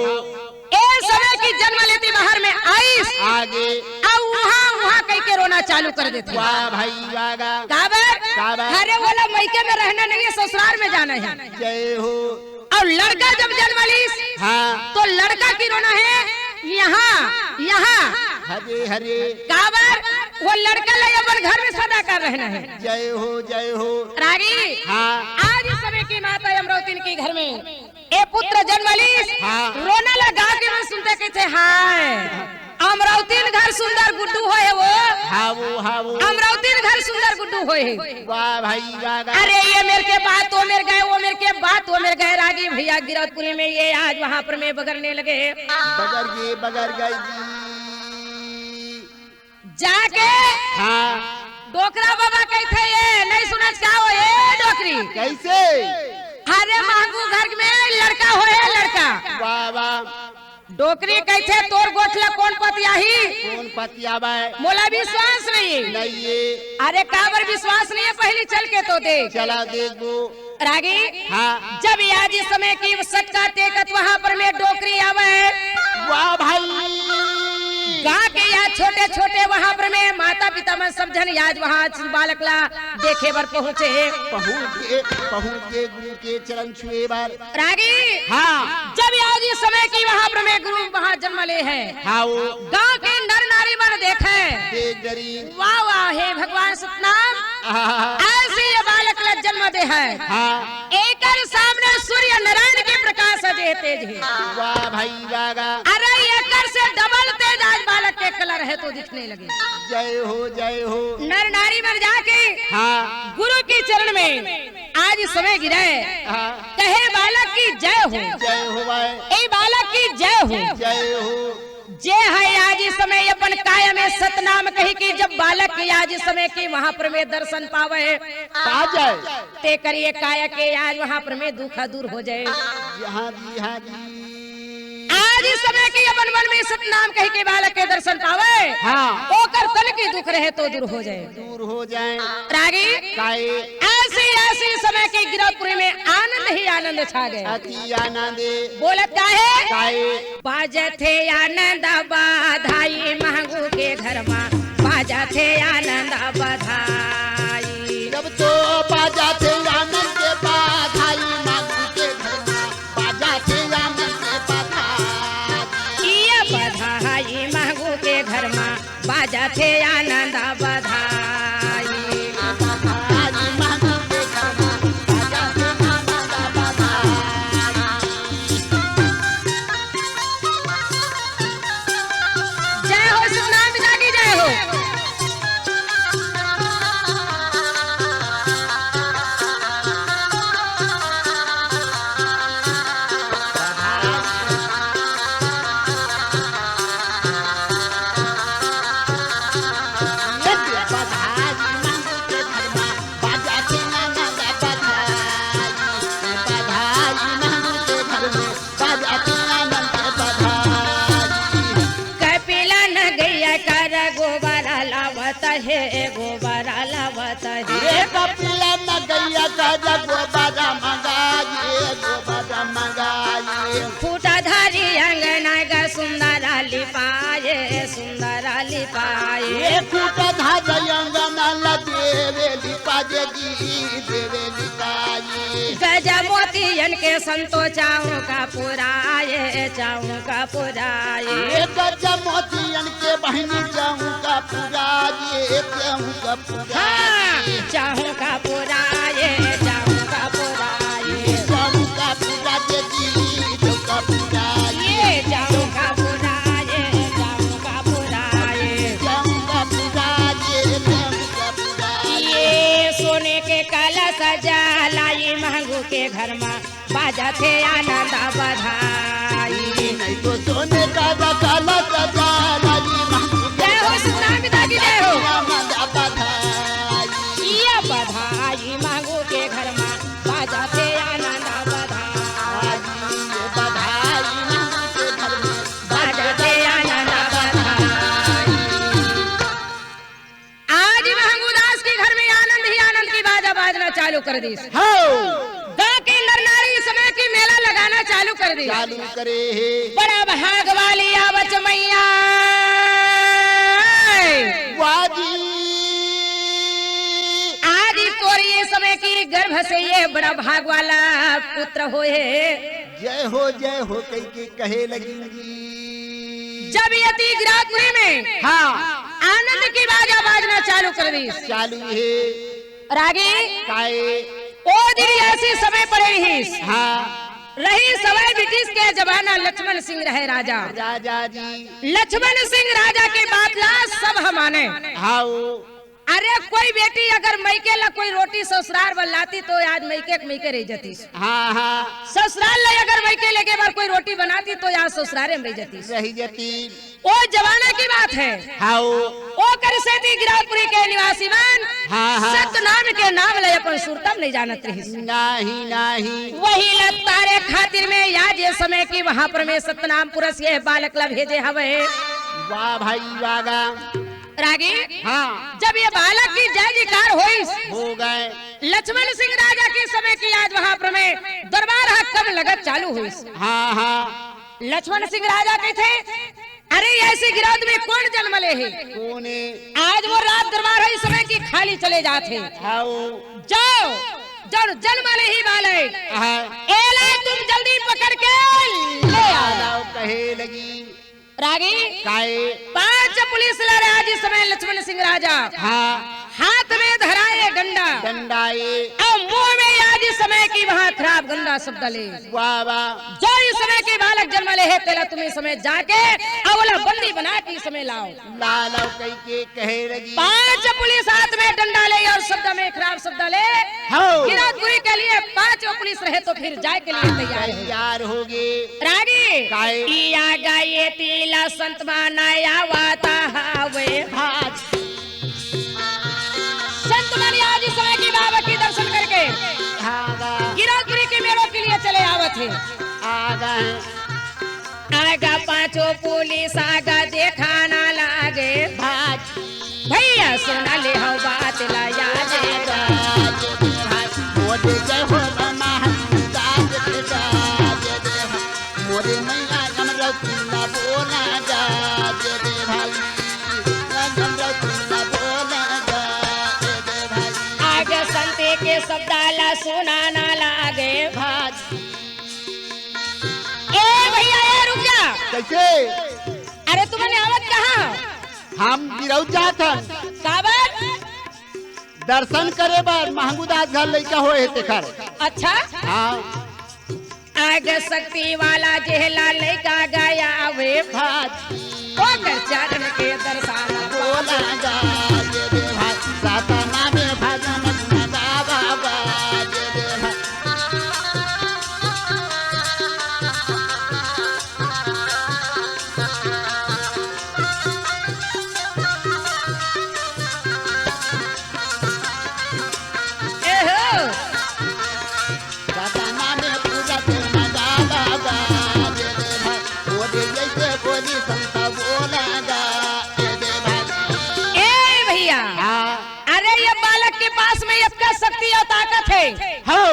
ए समय की जन्म लेती बाहर में आइस। आगे। अउ उहाँ, उहाँ कहिके रोना चालू कर देथे। वाह भाई, वाह गा। काबर? काबर? अरे, ओला मइके में रहना नहीं हे, ससुराल में जाना हे। जय हो। अउ लड़का जब जन्म लिस, हाँ। तो लड़का की रोना हे, यहाँ, यहाँ। हरे, हरे। काबर? वो लड़का ला अपन घर में सदा कर रहना हे। जय हो, जय हो। रागी, हाँ। आज इस समय की माता अमरौतिन की घर में ए पुत्र जन्म लिस, हाँ। रोना लगा के मन सुनथे कहिथे, "हाय, अमरौतिन घर सुंदर गुड्डू होए हे वो।" हाँ वो, हाँ वो। अमरौतिन घर सुंदर गुड्डू होए हे। वाह भाई, वाह, वाह। अरे, ये मेर के बात, वो मेर गए, वो मेर के बात, वो मेर गए। रागी भैया गिरौदपुरी में ये आज वहां पर में बगरने लगे। बगर गे, बगर गए जी। जाके हाँ। डोकरा बाबा कहिथे, "ए, नहीं सुनत का हो, ए डोकरी?" कइसे? अरे, महंगू घर में लड़का होए, लड़का। वाह, वाह। डोकरी कहिथे, "तोर गोठ ला कोन पतियाही?" कोन पतियावय? मोला विश्वास नहीं हे। नहीं हे। अरे, काबर विश्वास नहीं हे, पहली चल के तो देख। चला देखबो। रागी, हाँ। जब आज इस समय की सटका टेकत वहां पर में डोकरी आवे। वाह भाई। गा के या छोटे-छोटे वहां पर में माता-पिता मन सब झन आज वहां बालक ला देखे बर पहुंचे। पहुंच के, पहुंच के गुरु के चरण छुए बर। रागी, हाँ। जब आज इस समय की वहां पर में गुरु वहां जन्म ले हे। हाँ, वो। गा के नर नारी मन देखे। देख डरी। वाह, वाह, हे भगवान सतनाम। आहा। अइसे ये बालक ला जन्म दे हे। हाँ। एकर सामने सूर्य नारायण के प्रकाश अजे तेज हे। वाह भाई, वाह, वाह। अरे, एकर से डबल तेज आज बालक के कला रहे तो दिखने लगे। जय हो, जय हो। नर नारी मन जाके हाँ। गुरु के चरण में आज समय गिरे। हाँ। कहे बालक की जय हो। जय हो भाई। ए बालक की जय हो। जय हो। जे हे आज समय अपन काया में सतनाम कहि के जब बालक के आज समय के वहां पर में दर्शन पावे। पा जाए। ते करिए काया के आज वहां पर में दुख दूर हो जाए। हाँ जी, हाँ जी। आज समय के अपन मन में सतनाम कहि के बालक के दर्शन पावे। हाँ। ओकर तन के दुख रहे तो दूर हो जाए। दूर हो जाए। रागी। काए। अइसे, अइसे समय के गिरौदपुरी में आनंद ही आनंद छा गए। अति आनंद। बोलत का हे? काए। बाजत हे आनंद बधाई महंगू के घर मा, बाजत हे आनंद बधाई। जब तो बाजत हे आनंद के बधाई महंगू के घर मा, बाजत हे आनंद के बधाई। ये बधाई महंगू के घर मा, बाजत हे आनंद बधाई। जय हो सतनाम पिता की जय हो। कपिला न गैया कर गोबर लावत हे, गोबर लावत हे। ये कपिला न गैया कर गोबर मंगाई, गोबर मंगाई। खूंटा धरी अंगना ग सुंदर लिपाए, सुंदर लिपाए। ये खूंटा धरी अंगना ला देवे लिपाए जी, देवे लिपाए। गज मोतियन के संतो चौका पुराए, चौका पुराए। ये गज मोतियन के बहिनी चौका पुराए, चौका पुराए। हाँ, चौका पुराए, चौका पुराए। चौका पुराए जी, चौका पुराए। ये चौका पुराए, चौका पुराए। चौका पुराए, चौका पुराए। ये सोने के कलश जलाई महंगू के घर मा, बाजत हे आनंद बधाई। नहीं तो सोने का कलश जलाई महंगू के जय हो सतनाम पिता की जय हो। आनंद बधाई। ये बधाई महंगू के घर मा, बाजत हे आनंद बधाई। ये बधाई महंगू के घर मा, बाजत हे आनंद बधाई। आज महंगू दास के घर में आनंद ही आनंद की बाजा बाजना चालू कर दिस। हो। गाँव के अंदर नारी समय की मेला लगाना चालू कर दिस। चालू करे हे। बड़ा भाग वाली आवच मैया। वाह जी। आज तोर ये समय की गर्भ से ये बड़ा भाग वाला पुत्र होए। जय हो, जय हो, कहि के कहे लगी जी। जब यति गिरौदपुरी में हाँ। आनंद की बाजा बाजना चालू कर दिस। चालू हे। रागी। काए। ओ दिन अइसे समय पड़े रहिस। हाँ। रहिस समय ब्रिटिश के जमाना, लक्ष्मण सिंह रहे राजा। राजा जी। लक्ष्मण सिंह राजा के बात ला सब ह माने। हाँ। अरे कोई बेटी अगर मइके ला कोई रोटी ससुरार बर लाती तो आज मइके के मइके रहि जतिस। हाँ, हाँ। ससुरार ला अगर मइके लेगे बर कोई रोटी बनाती तो आज ससुरारे में रहि जतिस। रहि जतिस। ओ जमाना की बात हे। हाँ। ओकर सेती गिरौदपुरी के निवासी मन हाँ, हाँ। सतनाम के नाम ले अपन सुरता म नइ जानत रहिस। नहीं, नहीं। वही लतारे खातिर में आज ये समय की वहाँ पर में सतनाम पुरस ये बालक ला भेजे हवे। वाह भाई, वाह गा। रागी, हाँ। जब ये बालक की जय जयकार होइस, हो गए। लक्ष्मण सिंह राजा के समय की आज वहाँ पर में दरबार ह कम लगत चालू होइस। हाँ, हाँ। लक्ष्मण सिंह राजा कहिथे, अरे अइसे गिरौद में कोन जनम ले हे? कोन हे? आज वो राज दरबार ह इस समय की खाली चले जात हे। हाँ। जाव, जउन जनम ले ही बालक, हाँ। एला तुम जल्दी पकड़ के ले आओ। लाओ कहे लगी। रागी, काए? पांच पुलिस लहराज इस समय लक्ष्मण सिंह राजा हाँ। हाथ में धराए डंडा। डंडा ए। अउ मुंह में आज इस समय की वहां खराब गंदा शब्द ले। वाह, वाह। जो इस समय की बालक जन्म ले हे, तेला तुम इस समय जाके अउ ओला बंदी बना के इस समय लाओ। लालो कहिके कहे लगी। पांच पुलिस हाथ में डंडा ले अउ शब्द में खराब शब्द ले। हौ। गिरौदपुरी के लिए पांचों पुलिस रहे तो फिर जाए के लिए तैयार है। तैयार होगे। रागी। काय? ई आ गए तीला संत माना आवत हवे। भाग। संत मन आज इस समय की बाबा की दर्शन करके हाँ, गा। गिरौदपुरी के मेलों के लिए चले आवत है। आ गए। आगा पांचों पुलिस आगा देखाना लागे। भाग। भैया सुन ले हो बात ला याद। मोरे जय हो नमा हम गाज गाज दे। मोरे मैया हम रउती ना बोला गाज दे भाई। हम रउती ना बोला गाज दे भाई। आगे संते के शब्दाला सुनाना लागे। भाग। ए भैया, ए रुक जा। कैसे? अरे तुमन आवत कहाँ? हम गिरौद जात हन। काबर? दर्शन करे बर महंगू दास घर लइका होए हे तेखर। अच्छा। हाँ। आगे शक्ति वाला जेहला लइका गया वे। भाग। ओकर चरण के दर्शन। बोला गाज दे भाई, सतना में भजन गावा गाज दे भाई। एहो। सतना में पूजा तेरा गावा गाज दे भाई, बोले जैसे बोली संता बोला गाज दे भाई। ए भैया। हाँ। अरे ये बालक के पास में इतना शक्ति और ताकत है। हौ।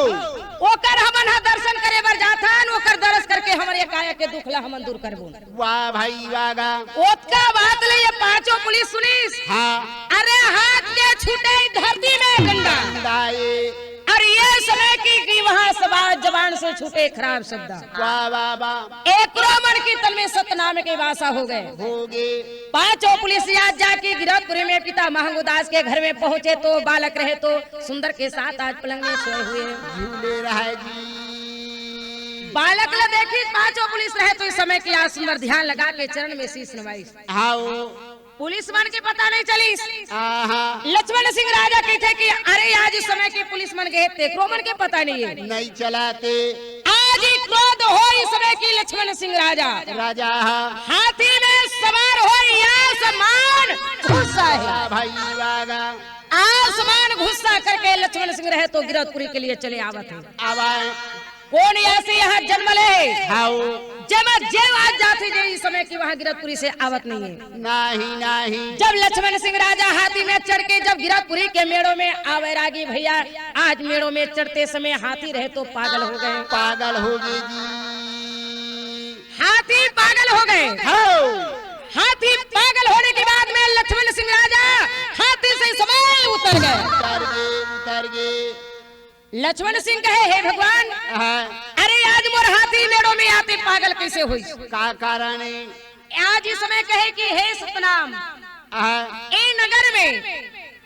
ओकर हमन ह दर्शन करे बर जाथन, ओकर दरस करके हमर ये काया के दुख ला हमन दूर करबो। वाह भाई, वाह गा। ओतका बात ले ये पांचों पुलिस सुनिस। हाँ। अरे हाथ के छूटे धरती में डंडा। डंडा ए। और ये समय की, की वहां सवार जबान से छूटे खराब शब्द। वाह, वाह, वाह। एकरो मन की तन में सतनाम के वासा हो गए। हो गए। पांचों पुलिस याद जाके गिरौदपुरी में पिता महंगू दास के घर में पहुंचे तो बालक रहे तो सुंदर के साथ आज पलंग में सोए हुए। झूले रहे जी। बालक ला देखी पांचों पुलिस रहे तो इस समय की आज सुंदर ध्यान लगा के चरण में शीश नवाई। हाँ। पुलिस मन के पता नहीं चलिस। आहा। लक्ष्मण सिंह राजा कहिथे कि अरे आज इस समय के पुलिस मन गए तेकरो मन के पता नहीं है। नहीं चलाते। आज ही क्रोध हो इस समय की लक्ष्मण सिंह राजा। राजा हा। हाथी में सवार हो आसमान घुसा है। वाह भाई वाह गा। आसमान घुसा करके लक्ष्मण सिंह रहे तो गिरौदपुरी के लिए चले आवत है। आवाए। कोन ऐसे यहाँ जन्म ले हे? हाउ। जेमा जे आज जाथे जे इस समय की वहाँ गिरौदपुरी से आवत नहीं है। नहीं, नहीं। जब लक्ष्मण सिंह राजा हाथी में चढ़ के जब गिरौदपुरी के मेड़ों में आवे रागी भैया, आज मेड़ों में चढ़ते समय हाथी रहे तो पागल हो गए। पागल हो गए जी। हाथी पागल हो गए। हाउ। हाथी पागल होने के बाद में लक्ष्मण सिंह राजा हाथी से सवार उतर गए। उतर गए, उतर गए। लक्ष्मण सिंह कहे, "हे भगवान, हाँ। अरे आज मोर हाथी मेड़ों में आते पागल कैसे होई?" का कारण है? आज इस समय कहे कि हे सतनाम, हाँ। ए नगर में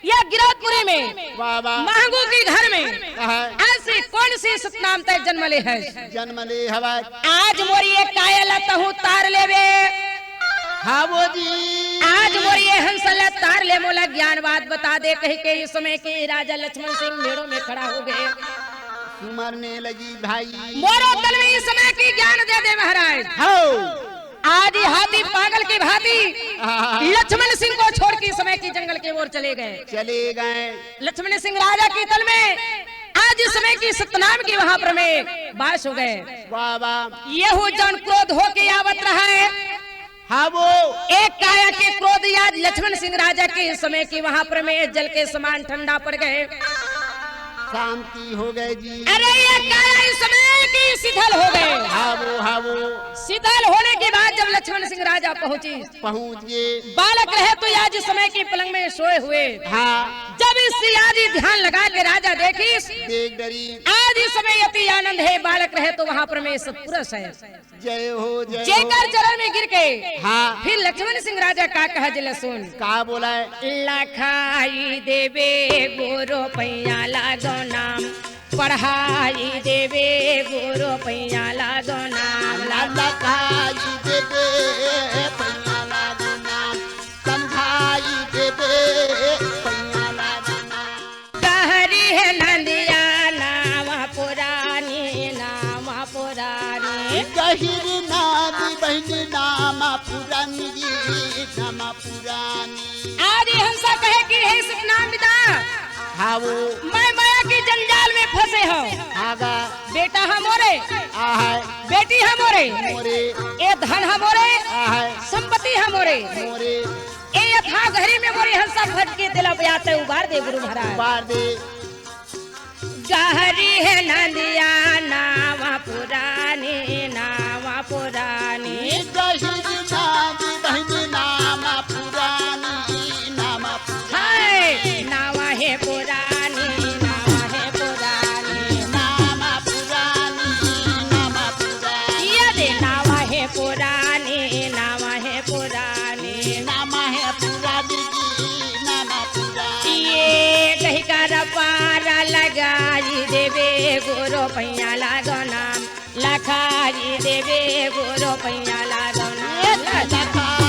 या गिरौदपुरी में, वाह, वाह। महंगू के घर में, हाँ। ऐसी कौन सी सतनाम तय जन्म ले है? जन्म ले हवा। आज मोर ये काया ला तहूँ तार लेबे। हाँ वो जी। आज मोर ये हंस ला तार ले, मोला ज्ञान बात बता दे, कहि के इस समय के राजा लक्ष्मण सिंह मेड़ों में खड़ा हो गए। सुमरने लगी भाई। मोरो तन में इस समय की ज्ञान दे दे महाराज। हो। आज ही हाथी पागल की भांति हाँ। लक्ष्मण सिंह को छोड़ के इस समय की जंगल के ओर चले गए। चले गए। लक्ष्मण सिंह राजा की तन में आज इस समय की सतनाम की वहां पर में बास हो गए। वाह, वाह। ये हो जन क्रोध होके आवत रहा है। हाँ वो। एक काया के क्रोध आज लक्ष्मण सिंह राजा के इस समय की वहां पर में जल के समान ठंडा पड़ गए। शांति हो गए जी। अरे ये काया इस समय की शीतल हो गए। हाँ वो, हाँ वो। शीतल होने के बाद जब लक्ष्मण सिंह राजा पहुंची, पहुंच गए। बालक रहे तो आज इस समय की पलंग में सोए हुए। हाँ। जब इस आज ही ध्यान लगा के राजा देखिस, देख डरी। आज इस समय अति आनंद है, बालक रहे तो वहाँ परमेश्वर पुरुष है। जय हो, जय हो। जेकर चरण में गिर के हाँ। फिर लक्ष्मण सिंह राजा का कहा जिला सुन। का बोला है? लखाई देबे गुरु पैया लागो नाम, पढ़ाई देबे गुरु पैया लागो नाम। लखाई देबे पैया लागो नाम, समझाई देबे पैया लागो नाम। गहरी हे नंदिया नाम पुरानी, नाम पुरानी। गहिर नादी बहिनी नाम पुरानी, नाम पुरानी। आज हंसा कहे कि हे सतनाम बिदा, हाँ वो। मैं माया की जंजाल में फंसे हो। आगा। बेटा हमोरे, आ है। बेटी हमोरे, मोरे। ए धन हमोरे, आ है। संपत्ति हमोरे। मोरे। ए यथा घरी में मोरे हंसा फटके तेला बयाते उबार दे गुरु महाराज। उबार दे। गहरी हे नंदिया नाम पुरानी, नाम पुरानी। गहिर नादी बहिनी नाम पुरानी, नाम पुरानी। हाय, नाम हे पुरानी, नाम हे पुरानी। नाम पुरानी, नाम पुरानी। ये दे नाम हे पुरानी, नाम हे पुरानी। नाम हे पुरानी, नाम पुरानी। ये कही कर पार लगाई देबे गुरु पैया लागो नाम, लखाई देबे गुरु पैया लागो नाम।